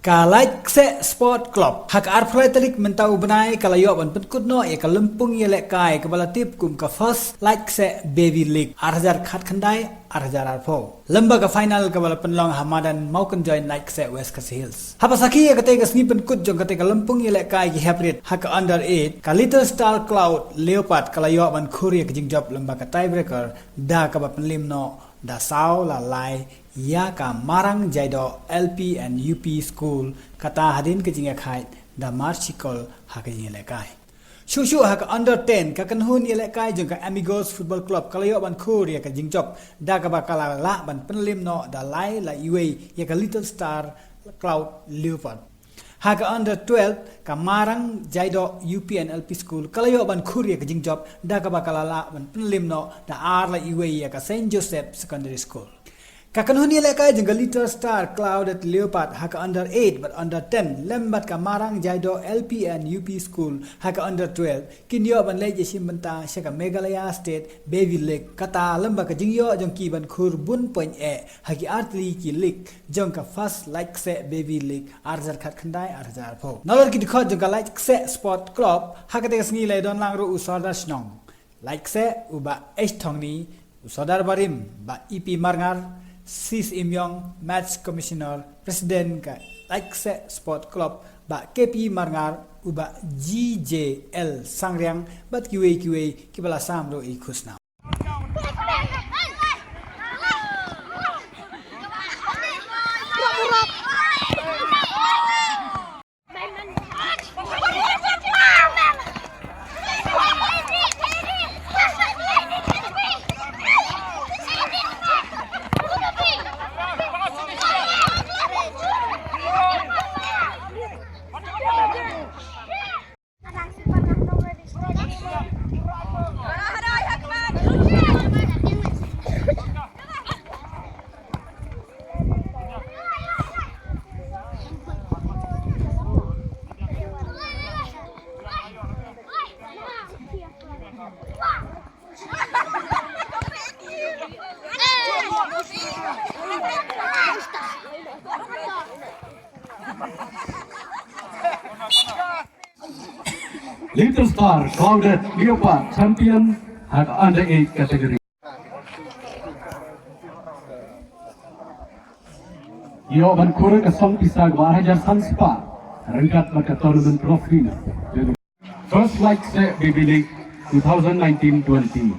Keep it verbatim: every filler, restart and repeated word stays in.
Ka Laitkeseh Sport Club ha ka arphew lai tarik mynta u bnai ka la ïoh ban pynkut noh ïa ka lympung ïalehkai kaba la tip kum ka First Laitkeseh Baby League ar hajar khatkhyndai ar hajar arphew. Lem bad ka final kaba la pynlong ha madan Mawkynjoin Laitkeseh, West Khasi Hills. Haba sakhi ïa katei ka sngi pynkut jong katei ka lympung ïalehkai ki hep rit ha ka under eight, ka Little Star Cloud Leopard ka la ïoh ban khur ïa ka jingjop lem bad ka tiebreaker da kaba pynliem noh da saw la lai ïa ka Marang Jaidoh L P and U P School, kata hadien ka jingïakhaid da mar shi kol ha ka jingïalehkai. Shuh shuh ha ka under ten, ka kynhun ïalehkai jong ka Amigos Football Club ka la ïoh ban khur ïa ka jingjop da kaba ka la lah ban pynliem noh da lai la iwei ïa ka Little Star Cloud Leopard. Ha ka under twelve, ka Marang Jaidoh U P and L P School ka la ïoh ban khur ïa ka jingjop da kaba ka la lah ban pynliem noh da ar la iwei ïa ka Saint Joseph Secondary School. Ka kynhun ïalehkai jong ka Little Star Clouded Leopard ha ka under eight bad under ten lem bad ka Marang Jaidoh L P and U P School ha ka under twelve kin ïoh ban leit ïashim bynta sha ka Meghalaya State Baby League, kata lem bad ka jingïoh jong ki ban khur bun point eh ha ki artylli ki league jong ka First Laitkeseh Baby League ar hajar khatkhyndai ar hajar arphew. Nalor ki dkhot jong ka Laitkeseh Sport Club ha katei ka sngi la don lang ruh u Sordar Shnong Laitkeseh, u Bah H Thongni, u Sordar barim Bah E P Marngar, Sis Imyong, Match Commissioner, President ka Laitkeseh Sport Club Bah K P Marngar, u Bah G J L Sangriang bad kiwei kiwei kiba la sam ruh ïa ki khusnam. Little Star Clouded Leopard champion ha ka under eight category. Ïoh ban khur ka song pisa kaba ar hajar san spah ryngkat bad ka tournament trophy na First Laitkeseh Baby League two thousand nineteen twenty.